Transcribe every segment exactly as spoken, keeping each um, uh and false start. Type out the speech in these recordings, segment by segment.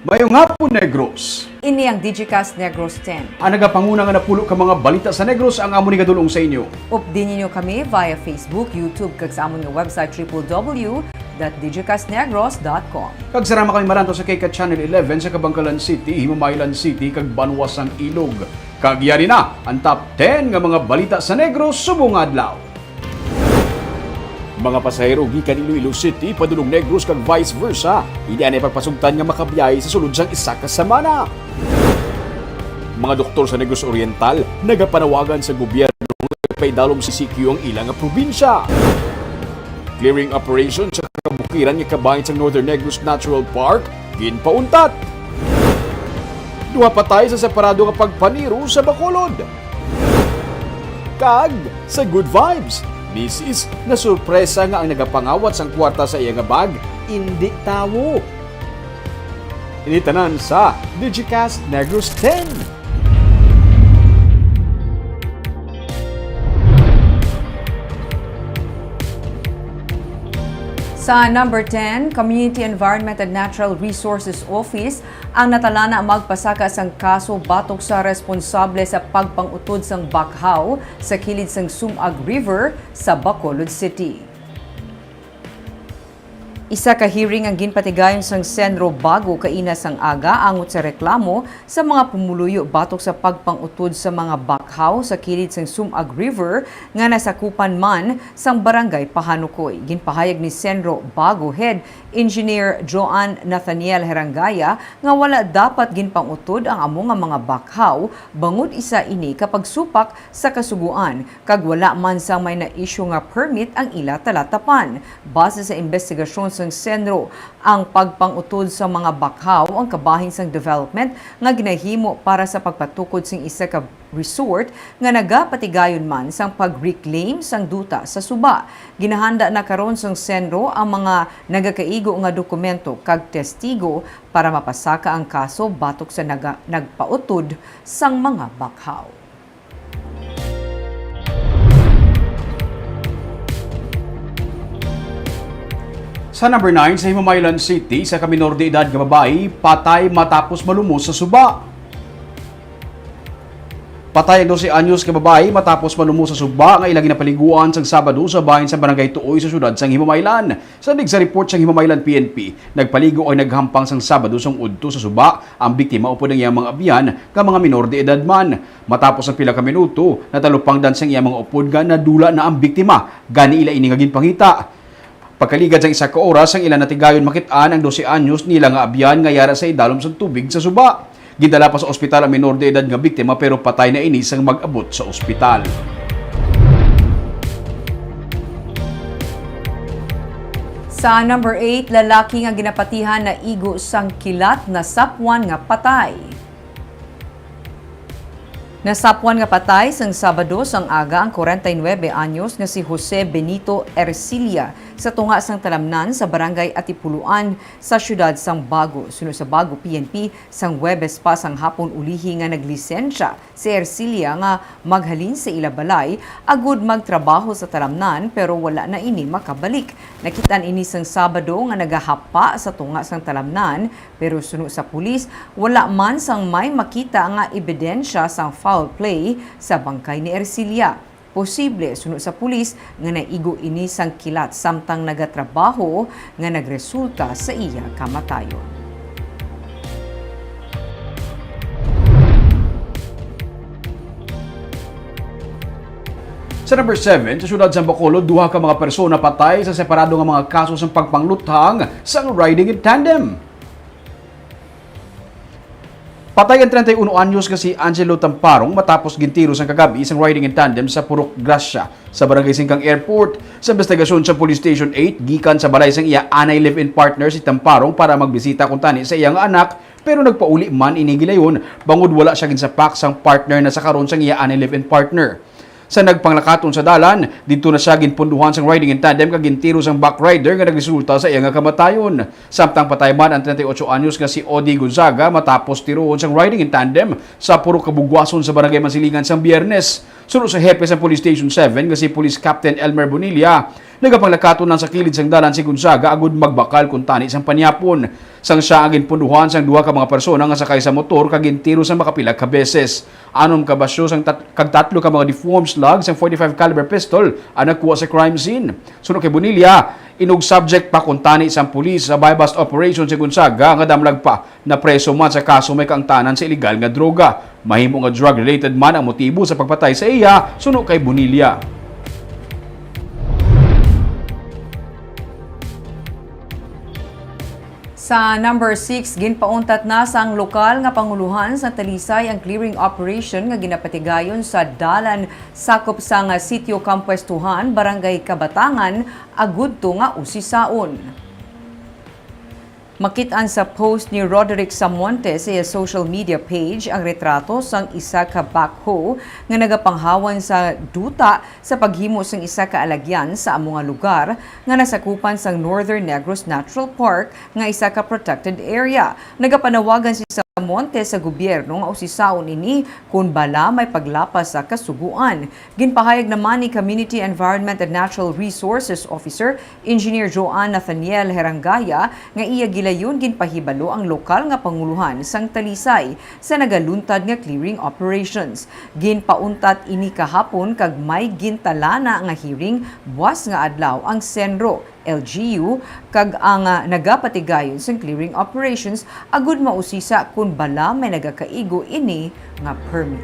Mayong hapon, Negros. Ini ang Digicast Negros ten. Ang nagapanguna nga napulo ka mga balita sa Negros ang amon igadul-ong sa inyo. Updi ninyo kami via Facebook, YouTube, kag sa amon nga website, triple W dot digicastnegros dot com. Kag sarama kami malantaw sa K C A T Channel eleven sa Kabankalan City, Himamaylan City, kag Banwa sang Ilog. Kag yari na ang top ten nga mga balita sa Negros subong nga adlaw. Mga pasahero gikan Iloilo City padulong Negros kag vice versa, ini anay pagpasugtan nga makabiyahe sa sulod sang isa ka semana. Mga doktor sa Negros Oriental nagapanawagan sa gobyerno nga paidalom sa C C Q ang ila nga probinsya. Clearing operation sa kabukiran nga kabahin sa Northern Negros Natural Park ginpauntat. Duha patay sa separado nga pagpaniro sa Bacolod. Kag sa Good Vibes, misis nasurpresa nga ang nagapangawat sang kwarta sa iya nga bag indi tawo. Ini tanan sa Digicast Negros ten. Sa number ten, Community Environment and Natural Resources Office ang natalana magpasaka sang kaso batok sa responsable sa pagpang-utod sang bakhaw sa kilid sang Sumag River sa Bacolod City. Isa ka hearing ang ginpatigayon sang Senro Bago kaina sang aga angot sa reklamo sa mga pumuluyo batok sa pagpang-utod sa mga bakhaw sa kilid sang Sumag River nga nasakupan man sang Barangay Pahanukoy. Ginpahayag ni Senro Bago Head Engineer Joan Nathaniel Herangaya nga wala dapat ginpang-utod ang amo nga mga bakhaw, bangod isa ini ka pagsupak sa kasugoan, kag wala man sang may na-issue nga permit ang ila talatapan. Base sa imbestigasyon sang Senro, ang pagpang-utod sa mga bakhaw ang kabahin sang development nga ginahimo para sa pagpatukod sing isa ka resort nga nagapatigayon man sang pag-reclaim sang duta sa suba. Ginahanda na karon sang Senro ang mga nagakaigo nga dokumento kag testigo para mapasaka ang kaso batok sa naga-, nagpautod sang mga bakhaw. Sa number nine, sa Himamaylan City, isa ka minor de edad nga babayi patay matapos malumos sa suba. Patay ang dose anyos nga babayi matapos malumos sa suba nga ila ginapaliguan sang Sabado sa bahin sa Barangay Tuoy sa siyudad sang Himamaylan. Sa big sa report sang Himamaylan P N P, nagpaligo ay naghampang sang Sabado sang udto sa suba ang biktima upod ang iyang mga abyan nga mga minor de edad man. Matapos ang pila ka minuto, natalupangdan sang iyang mga upod nga nadula na ang biktima, gani ila ini nga ginpangita. Pagkaligad sang isa ka oras, ang ila natigayon makit-an ang dose anyos nila nga abyan nga yara sa idalom sang tubig sa suba. Gindala pa sa ospital ang minor de edad nga biktima, pero patay na ini sang mag-abot sa ospital. Sa number eight, lalaki nga ginapatihan naigo sang kilat, nasapwan nga patay. Nasapwan nga patay sang Sabado sang aga ang kwarenta y nuebe anyos nga si Jose Benito Ercilia sa tunga sang talamnan sa Barangay Atipuluan sa siyudad sang Bago. Suno sa Bago P N P, sang Huwebes pa sang hapon ulihi nga naglisensya si Ercilia nga maghalin sa ila balay agud magtrabaho sa talamnan, pero wala na ini makabalik. Nakit-an ini sang Sabado nga nagahapa sa tunga sang talamnan, pero suno sa pulis, wala man sang may makita nga ebidensya sang foul play sa bangkay ni Ercilia. Posible, suno sa pulis, nga naigo ini sang kilat samtang nagatrabaho nga nagresulta sa iya kamatayon. Sa number seven, sa siyudad sang Bacolod, duha ka mga persona patay sa separado nga mga kaso sang pagpangluthang sang riding in tandem. Patay ang treinta y uno anyos nga si Angelo Tamparong matapos gintiro sang kagab-i sang riding in tandem sa Purok Gracia sa Barangay Singkang Airport. Sa investigasyon sa Police Station eight, gikan sa balay sang iya anay live-in partner si Tamparong para magbisita kuntani sa iya nga anak, pero nagpauli man ini gilayon bangod wala siya ginsapak sang partner na sa karon sang iya anay live-in partner. Sa nagpanglakaton sa dalan, didto na siya ginpunduhan sang riding in tandem kag gintiro sang back rider nga nagresulta sa iya nga kamatayon. Samtang patay man ang treinta y ocho anyos nga si Odi Gonzaga matapos tiroon sang riding in tandem sa Purok Kabugwason sa Barangay Mansilingan sang Biyernes. Suno sa hepe sang Police Station seven nga si Police Captain Elmer Bonilla, nagapanglakaton lang sa kilid sang dalan si Gonzaga agud magbakal kuntani sang panyapon. Sang siya ang ginpunduhan sang duha ka mga persona nga sakay sa motor kag gintiro sang makapila ka beses. Anom ka basyo sang tat-, kag tatlo ka mga deformed slug sang forty-five caliber pistol ang nakuha sa crime scene. Suno kay Bonilla, inog subject pa kuntani sang pulis sa buy-bust operation si Gonzaga nga damlag pa napreso man sa kaso may kaangtanan sa iligal nga droga. Mahimo nga drug-related man ang motibo sa pagpatay sa iya, suno kay Bonilla. Sa number six, ginpauntat na sang lokal nga panguluhan sa Talisay ang clearing operation nga ginapatigayon sa dalan sakop sang Sitio Kampuestuhan, Barangay Kabatangan, agudto nga usisaon. Makit-an sa post ni Roderick Samonte sa iya social media page ang retrato sang isa ka backhoe nga nagapanghawan sa duta sa paghimo sang isa ka alagyan sa amo nga lugar nga nasakupan sang Northern Negros Natural Park nga isa ka protected area. Nagapanawagan si Samonte sa gobyerno nga usisaon ini kon bala may paglapas sa kasugoan. Ginpahayag naman ni Community Environment and Natural Resources Officer Engineer Joanne Nathaniel Herangaya nga iya gilayon ginpahibalo ang lokal nga panguluhan sang Talisay sa nagaluntad nga clearing operations. Ginpauntat ini kahapon kag may gintalana nga hearing buas nga adlaw ang Senro, L G U, kag ang, ah, nagapatigayon sang clearing operations agud mausisa kon bala may nagakaigo ini nga permit.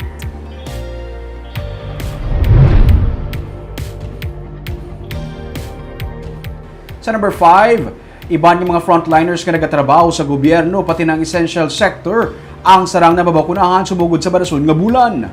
Sa number five, iban nga mga frontliners nga nagatrabaho sa gobyerno, pati na ang essential sector, ang sarang nababakunahan sumugod sa marason nga bulan.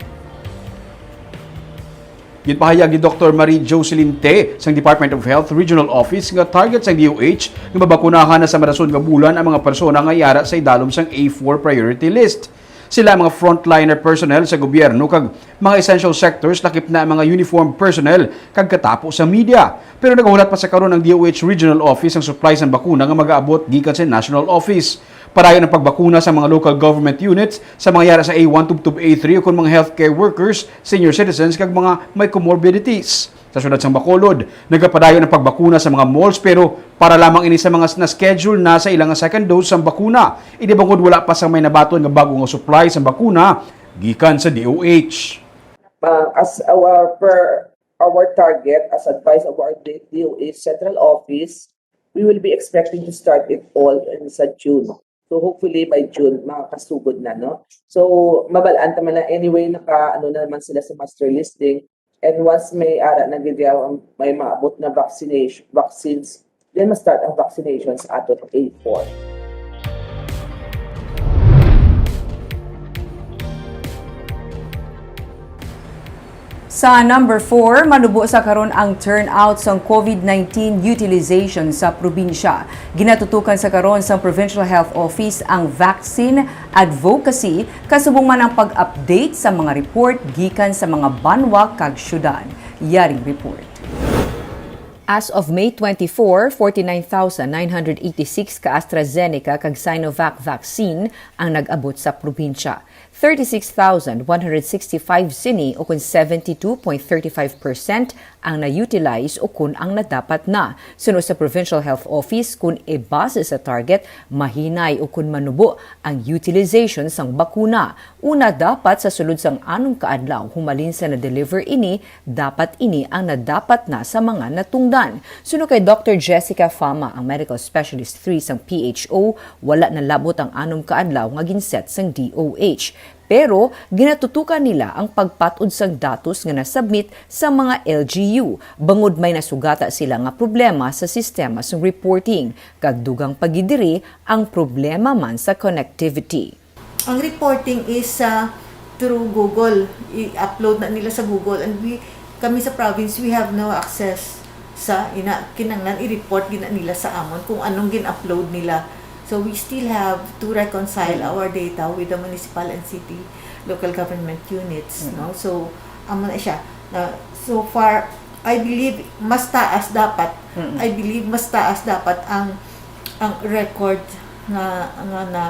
Ginpahayag ni Doktor Marie Jocelyn Te sang Department of Health Regional Office nga target sang D O H nga mabakunahan na sa marason nga bulan ang mga persona nga yara sa idalom sang A four priority list. Sila ang mga frontliner personnel sa gobyerno kag mga essential sectors, lakip na ang mga uniformed personnel kag katapo sa media. Pero nagahulat pa sa karon ang D O H Regional Office ang supply sang bakuna nga magaabot gikan sa National Office. Padayon ang pagbakuna sa mga local government units, sa mga yara sa A one tubtob A three, ukon mga healthcare workers, senior citizens, kag mga may comorbidities. Sa siyudad sang Bacolod, nagapadayon ang pagbakuna sa mga malls, pero para lamang ini sa mga na-schedule na sa ilang second dose sang bakuna. Ini bangod wala pa sang may nabaton nga bag-o nga supply sang bakuna gikan sa D O H. Uh, as our per, our target, as advised of our D O H Central Office, we will be expecting to start it all in sa June. So hopefully by June, makakasugod na, no? So, mabal-an ta man na, anyway, naka, ano na naman sila sa master listing. And once may ara na gid ang may maabot na vaccination, vaccines, then ma-start ang vaccinations ato sa A four. Sa number four, manubo sa karon ang turnout sang COVID nineteen utilization sa probinsya. Ginatutukan sa karon sang Provincial Health Office ang vaccine advocacy, kasubong man ang pag-update sa mga report gikan sa mga banwa kag syudad. Yaring report. As of May twenty-four, forty-nine thousand nine hundred eighty-six ka AstraZeneca kag Sinovac vaccine ang nag-abot sa probinsya. Thirty-six thousand one hundred sixty-five sini, o kon seventy-two point thirty-five percent, ang na-utilize o kon ang nadapat na. Suno sa Provincial Health Office, kon ibase sa target, mahinay o kon manubo ang utilization sang bakuna. Una, dapat sa sulod sang anom ka adlaw humalin sa na-deliver ini, dapat ini ang nadapat na sa mga natungdan. Suno kay Doctor Jessica Fama, ang medical specialist three sang P H O, wala nalabot ang anom ka adlaw nga ginset sang D O H. Pero ginatutukan nila ang pagpat-od sang datos nga na-submit sa mga L G U, bangod may nasugata sila nga problema sa sistema sang reporting, kag dugang pa gid diri ang problema man sa connectivity. Ang reporting is, ah, through Google. I-upload na nila sa Google, and we, kami sa province, we have no access sa ina. Kinanglan i-report gid na nila sa amon kung anong gin-upload nila. So we still have to reconcile Mm. our data with the municipal and city local government units, Mm. no? So, amo na siya. Na, so far, I believe mas taas dapat. Mm. I believe mas taas dapat ang, ang record nga, nga na,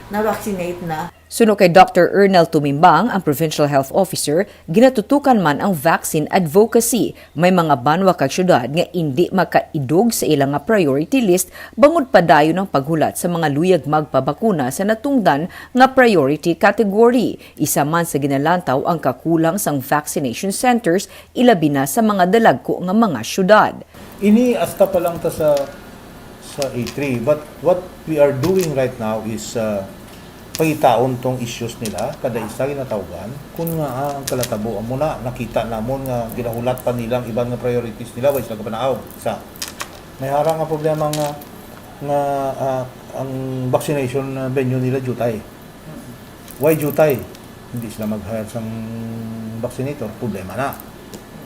na-vaccinate na. Suno kay Doctor Ernel Tumimbang, ang Provincial Health Officer, ginatutukan man ang vaccine advocacy. May mga banwa kag syudad nga indi makaidog sa ila nga priority list bangod padayon ang paghulat sa mga luyag magpabakuna sa natungdan nga priority category. Isa man sa ginalantaw ang kakulang sang vaccination centers, ilabi na sa mga dalagko nga mga syudad. Ini hasta pa lang ta sa, sa A three. But what we are doing right now is, uh, pangitaon tong issues nila, kada isa ginatawgan. Kung nga, ah, ang kalatabo, amo na, nakita namon nga ginahulat pa nilang iban nga priorities nila, wa sila kapanaog. Isa, may harang nga problema nga, nga, ah, ang vaccination, ah, venue nila, jutay. Why jutay? Hindi sila mag-hire sang vaccinator, problema na.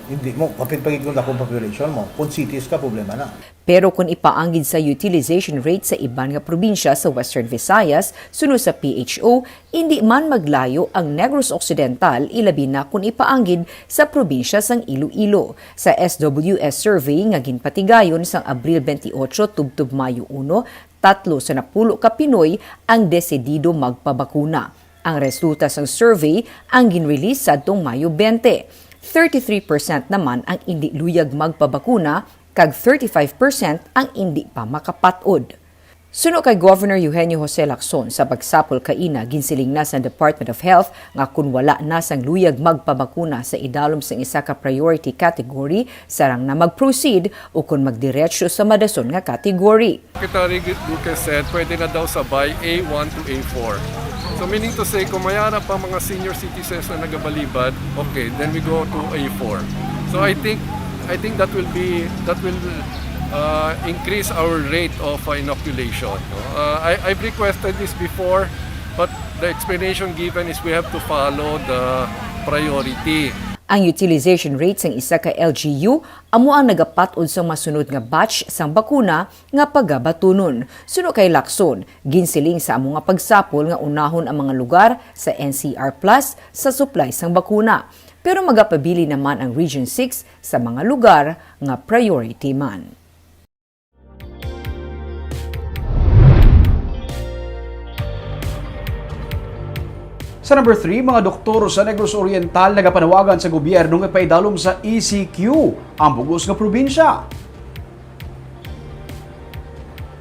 Hindi mo, kapit pagid kung dakong population mo, kung cities ka, problema na. Pero kung ipaanggid sa utilization rate sa iban nga probinsya sa Western Visayas, suno sa P H O, indi man maglayo ang Negros Occidental, ilabi na kung ipaanggid sa probinsya sang Iloilo. Sa S W S survey nga ginpatigayon sang Abril twenty-eight tubtob Mayo uno, tatlo sa napulo ka Pinoy ang desidido magpabakuna. Ang resulta sang survey ang ginrelease sadtong Mayo twenty. Thirty-three percent naman ang indi luyag magpabakuna, kag thirty-five percent ang indi pa makapat-od. Suno kay Governor Eugenio Jose Lacson, sa pagsapol kaina, ginsiling na sa Department of Health nga kun wala na sang luyag magpabakuna sa idalom sang isa ka priority category, sarang na mag-proceed ukon magdiretso sa madason nga category. Secretary Duque said, pwede na daw sabay A one to A four. So meaning to say, kung may ara pa mga senior citizens na nagabalibad, okay, then we go to A four. So I think I think that will be, that will, uh, increase our rate of, uh, inoculation, no? Uh, I, I've requested this before, but the explanation given is we have to follow the priority. Ang utilization rate sang isa ka L G U amo ang nagapat-od sang masunod nga batch sang bakuna nga pagabatunon. Suno kay Lacson, ginsiling sa amo nga pagsapol nga unahon ang mga lugar sa N C R plus sa supply sang bakuna. Pero magapabilin naman ang Region six sa mga lugar nga priority man. Sa number three, mga doktor sa Negros Oriental nagapanawagan sa gobyerno nga ipaidalom sa E C Q ang bug-os nga probinsya.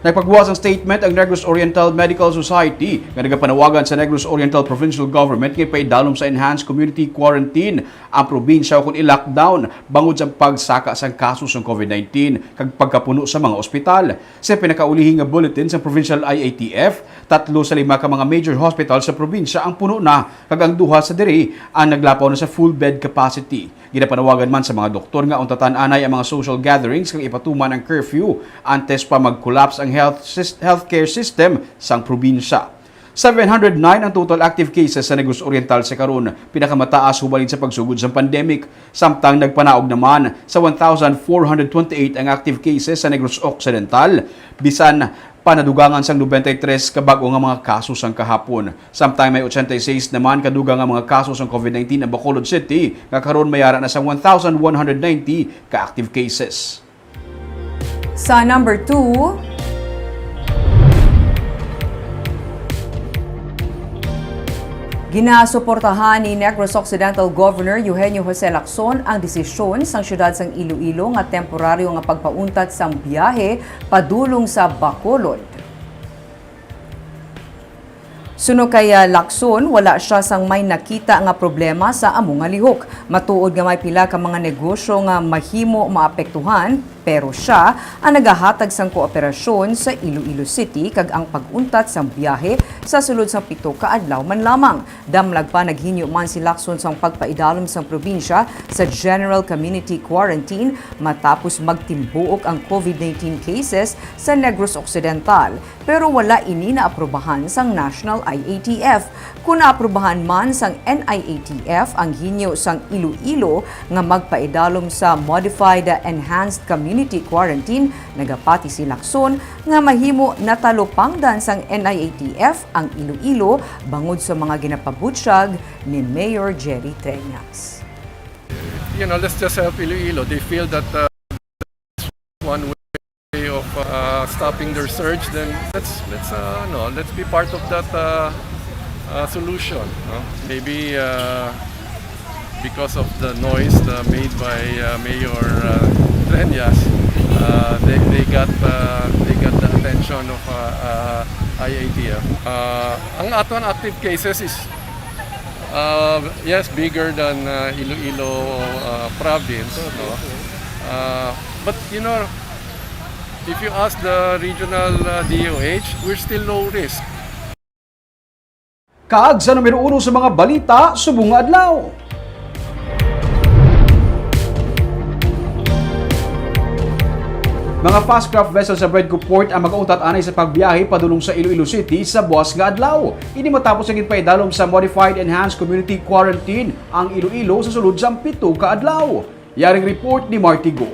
Nagpagwa sang statement ang Negros Oriental Medical Society nga nagapanawagan sa Negros Oriental Provincial Government nga ipaidalom sa enhanced community quarantine ang probinsya ukon i-lockdown bangod sa pagsaka sang kaso sang COVID nineteen kag pagkapuno sa mga ospital. Sa pinakaulihi nga bulletin sang Provincial I A T F, tatlo sa lima ka mga major hospital sa probinsya ang puno na, kag ang duha sa diri ang naglapaw na sa full bed capacity. Ginapanawagan man sa mga doktor nga untatan anay ang mga social gatherings kag ipatuman ang curfew antes pa mag-collapse ang health sys-, healthcare system sang probinsya. Seven hundred nine ang total active cases sa Negros Oriental sa karon, pinakamataas hubaling sa pagsugod sang pandemic. Samtang nagpanaog naman sa one thousand four hundred twenty-eight ang active cases sa Negros Occidental, bisan pa nadugangan sang nobenta y tres ka bag-o nga mga kaso sang kahapon. Samtang may ochenta y seis naman ka dugang nga mga kaso sang COVID nineteen ang Bacolod City, nga karon may ara na sang one thousand one hundred ninety ka active cases. Sa number two, ginasuportahan ni Negros Occidental Governor Eugenio Jose Lacson ang desisyon sang siyudad sang Iloilo nga temporaryo nga pagpauntat sang biyahe padulong sa Bacolod. Suno kay, ah, Lacson, wala sia sang may nakita nga problema sa amo nga lihok. Matuod nga may pila ka mga negosyo nga mahimo maapektuhan, pero sia ang nagahatag sang kooperasyon sa Iloilo City kag ang pag-untat sang biyahe sa sulod sang pito ka adlaw man lamang. Damlag pa, naghinyo man si Lacson sang pagpaidalom sang probinsya sa general community quarantine matapos magtimbuok ang COVID nineteen cases sa Negros Occidental. Pero wala ini naaprubahan sang National I A T F. Kon naaprubahan man sang N I A T F ang hinyo sang Iloilo nga magpaidalom sa Modified Enhanced Community Quarantine, nagapati si Lacson nga mahimo natalupangdan sang N I A T F ang Iloilo bangod sa mga ginapabutyag ni Mayor Jerry Treñas. You know, let's just help Iloilo. They feel that, uh, one way of, uh, stopping their surge, then let's, let's, uh, no, let's be part of that, uh, Uh, solution, no? Maybe, uh, because of the noise, uh, made by, uh, Mayor, uh, Treñas, uh, they, they got, uh, they got the attention of, uh, uh, I A T F. Uh, ang aton active cases is, uh, yes, bigger than, uh, Iloilo, uh, province, no? Uh, but, you know, if you ask the regional, uh, D O H, we're still low risk. Kag sa numero uno sa mga balita subong nga adlaw. Mga fast craft vessel sa Bredco Port ang mag-untat anay sa pagbiyahe padulong sa Iloilo City sa buas nga adlaw. Ini matapos ang ginpaidalom sa Modified Enhanced Community Quarantine ang Iloilo sa sulod sang pito ka adlaw. Yaring report ni Marty Go.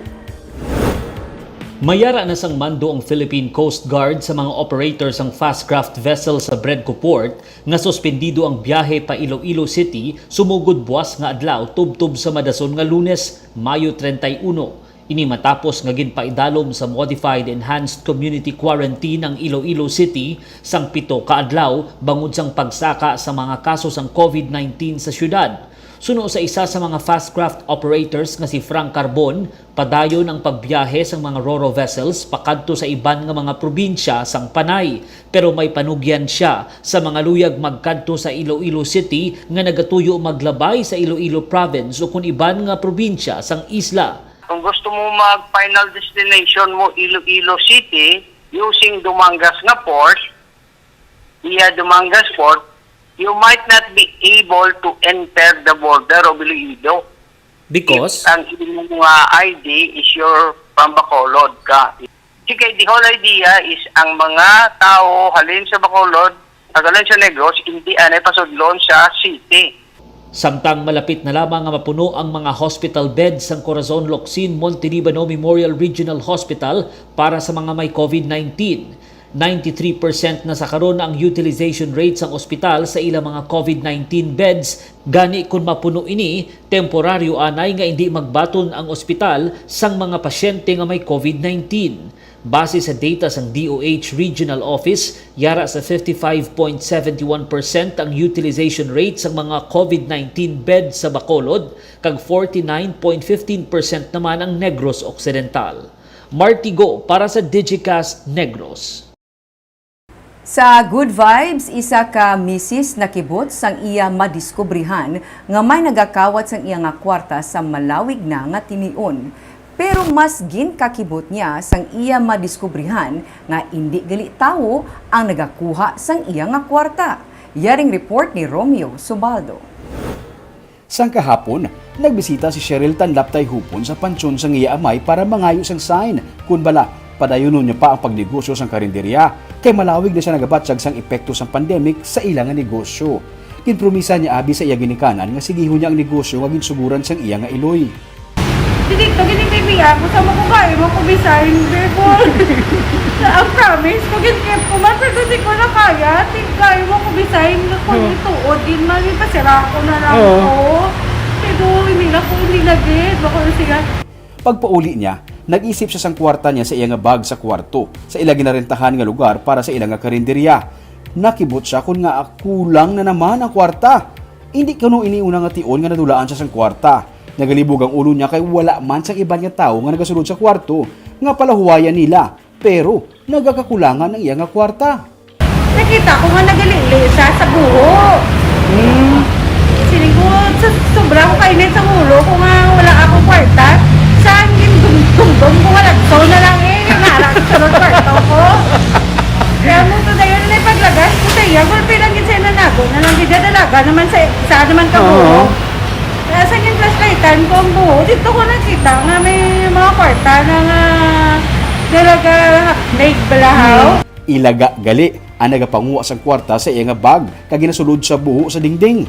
Mayara na sang mando ang Philippine Coast Guard sa mga operator sang fast craft vessel sa Bredco Port nga suspendido ang biyahe pa Iloilo City sumugod buas nga adlaw tubtob sa madason nga Lunes, Mayo treinta y uno. Ini matapos nga ginpaidalom sa Modified Enhanced Community Quarantine ang Iloilo City sang pito ka adlaw bangod sang pagsaka sa mga kaso sang COVID nineteen sa siyudad. Suno sa isa sa mga fast craft operators nga si Frank Carbon, padayon ang pagbiyahe sang mga ro-ro vessels pakadto sa iban nga mga probinsya sang Panay, pero may panugyan sia sa mga luyag magkadto sa Iloilo City nga nagatuyo maglabay sa Iloilo Province ukon iban nga probinsya sang isla. Kung gusto mo mag Final Destination mo Iloilo City using Dumangas nga port, via Dumangas Port, you might not be able to enter the border of Iloilo. Because? If ang imong, ah, I D is your from Bacolod ka. Sige, the whole idea is ang mga tao halin sa Bacolod, halin sa Negros, hindi anay pasudlon sa city. Samtang malapit na lamang nga mapuno ang mga hospital bed sang Corazon Locsin Montelibano Memorial Regional Hospital para sa mga may COVID nineteen. Ninety-three percent na sa karon ang utilization rate sang ospital sa ilang mga COVID nineteen beds. Gani, kon mapuno ini, temporaryo anay nga indi magbaton ang ospital sang mga pasyente nga may COVID nineteen. Base sa data sang D O H Regional Office, yara sa fifty-five point seven one percent ang utilization rate sang mga COVID nineteen beds sa Bacolod, kag forty-nine point fifteen percent naman ang Negros Occidental. Marty Go para sa Digicast Negros. Sa Good Vibes, isa ka misis nakibot sang iya madiskubrihan nga may nagakawat sang iya nga kwarta sa malawig na nga tinion. Pero mas ginkakibot niya sang iya madiskubrihan nga indi gali tawo ang nagakuha sang iya nga kwarta. Yaring report ni Romeo Subaldo. Sang kahapon, nagbisita si Cheryl Tanlap Tayhupon sa pansyon sang iya amay para mangayo sang sign, kun bala, padayunon niya pa ang pagnegosyo sang karinderya, kay malawig na siya nagabatyag sang epekto sang pandemic sa ila nga negosyo. Ginpromisa niya abi sa iya ginikanan nga sigihon niya ang negosyo nga ginsuguran sang iya nga iloy. Dili to gini, baby, ako sa mo ko kaya mo ko bisahin, before. Sa ang promise ko, gin-, ko man, pero di ko na kaya. Ti-, kaya mo ko bisahin nga kung Oh. ituod, din man, ipasira ko na lang Oo. ko. Pero hindi na ko, hindi na gid. Bako na siya. Pagpauli niya, nag-isip siya sang kwarta niya sa iya nga bag sa kwarto, sa ila ginarentahan nga lugar para sa ila nga karinderya. Nakibot siya kun nga kulang na naman ang kwarta. Hindi kuno ini una nga tion nga nadulaan siya sang kwarta. Nagalibog ang ulo niya kay wala man sang iban nga tawo nga nagasulod sa kwarto nga palahuwayan nila, pero nagakakulangan ang iya nga kwarta. Nakita ko nga nagalili siya sa buho. Hmm. Siling ko, sa sobra ko kainit sa ulo ko nga wala ako kwarta. Sa angin dum-, dumdum ko, wala. So na lang eh, nara sa sunod kwarto ko. Kaya mo to na yun, may paglagas ko sa iya. Gulpi lang yun sa nanago na lang, di dalaga naman sa, sa naman ka Oo. buho. Kaya sa yung flashlightan ko ang buho, dito ko nakita nga may mga kwarta na nga nalaga may balahaw. Hmm. Ilaga gali ang nagapanguha sang kwarta sa iya nga bag kag ginasulod sa buho sa dingding.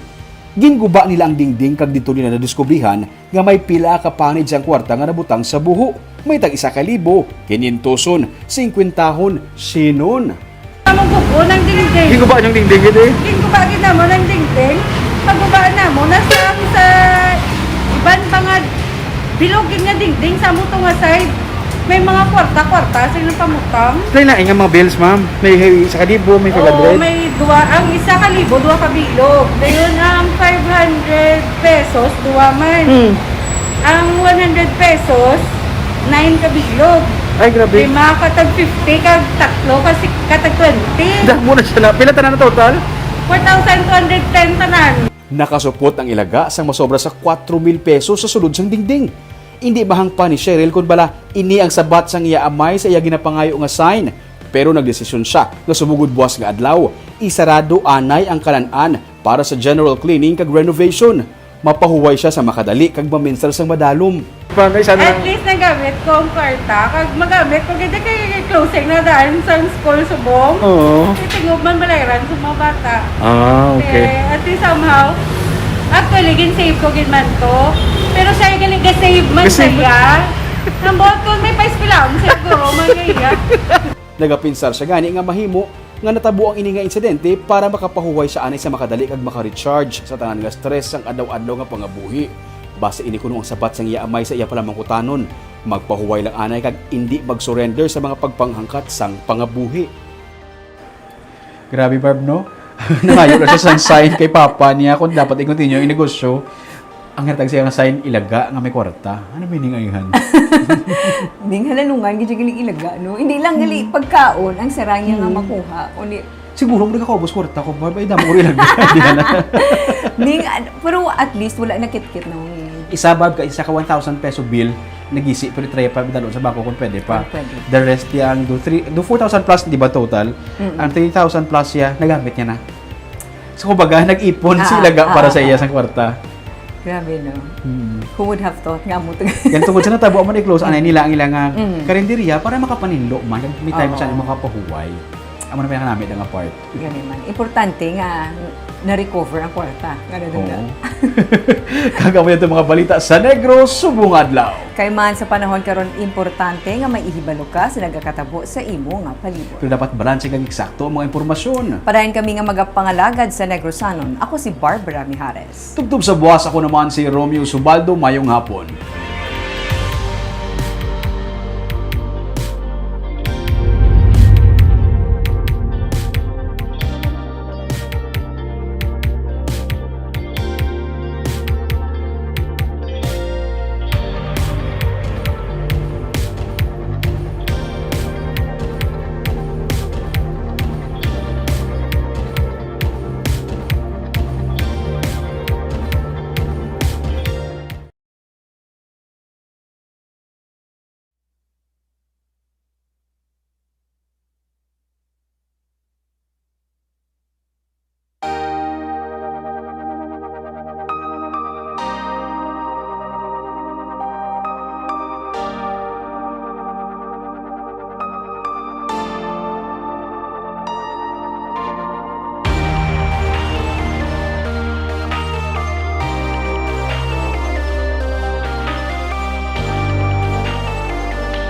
Ginguba nila ang dingding kag didto nila nadiskubrihan nga may pila ka panid sang kwarta nga nabutang sa buho. May tag isa ka libo, kinyentoson, singkwentahon, sinon. Among gubo ng dingding. Ginguba niyang dingding gid eh. Ginguba gid namo ng dingding. Paguba namo na sa, sa iban pa nga bilog gid nga dingding sa amo to nga side. May mga kwarta-kwarta sa ilang pamutang. Lain-lain nga mga bills, ma'am. May isa ka libo, may Oo, five hundred. May dua, ang isa ka libo, dua ka bilog. Dayon ang five hundred pesos, dua man. Hmm. Ang one hundred pesos, nine ka bilog. Ay, grabe. Lima ka tag fifty, kag tatlo ka si-, ka tag twenty. Damo na siya na. Pila tanan na total? Four thousand two hundred ten tanan. Nakasupot ang ilaga sang masobra sa kuwatro mil pesos sa sulod sang dingding. Indi mahangpan ni Cheryl kon bala ini ang sabat sang iya amay sa iya ginapangayo nga sign, pero nagdesisyon siya nga sumugod buwas nga adlaw, isarado anay ang kalan-an para sa general cleaning kag renovation. Mapahuway siya sa makadali kag maminsar sang madalom. Paano isa na At least nagamit ko ang kwarta. Kag magamit ko gid kay closing na daan sa school subong. Oo. Tingog man balayran sa mga bata. Ah, Eh, at least somehow, actually, gin-save ko gid man to. Pero siya yung galing ga-save man Ga-save. Siya. Nang buot ko, may paispilaon siguro man kaya. Nagapinsar siya gani nga mahimo nga natabo ang ini nga insidente para makapahuway siya anay sa makadali kag maka-recharge sa tanan nga stress sang adlaw-adlaw nga pangabuhi. Basi ini kuno ang sabat sang iya amay sa iya palamangkutanon, magpahuway lang anay kag indi mag-surrender sa mga pagpanghangkat sang pangabuhi. Grabe, Barb, no? Nangayo na siya sang sign kay Papa niya kung dapat i-continue ang negosyo. Ang hatag siya nga sign, ilaga nga may kwarta. Ano meaning ayhan? Ning halalungan gid yung ilaga, no? Hindi lang gali pagkaon ang sarang niya nga makuha. Kundi, Siguro mo nagkakaubos kwarta ko, Barb, ay damo ko ilaga. Di ba na? ning, an- pero at least wala nakitkit, no? Isa, Barb, ka isa ka one thousand peso bill, nagisi, pero try pa dalon sa bangko kung pwede pa. Kung pwede. The rest yang do three, do four thousand plus, di ba, total? Ang three thousand plus siya, nagamit niya na. So, kumbaga, nag-ipon si Ah, ilaga ah, para ah, sa iya ah. sang kwarta. Grabe, no? Hmm. Who would have thought nga mo to? Yan tungod sa natabo man ni close, anay nila ang ilang ah, Mm. karinderya para makapaninlo man. May time Oo. siya makapahuway. Amo na may kanami nga part. Gani man. Importante nga na-recover ang kwarta. Nga nadala. Oo. Kag amo yan itong mga balita sa Negros subong adlaw. Kay man sa panahon karon, importante nga may ihibalo ka sa nagakatabo sa imo nga palibot. Pero dapat balanse kag eksakto ang mga impormasyon. Padayon kami nga magapangalagad sa Negrosanon. Ako si Barbara Mijares. Tubtob sa buwas, ako naman si Romeo Subaldo. Mayong hapon.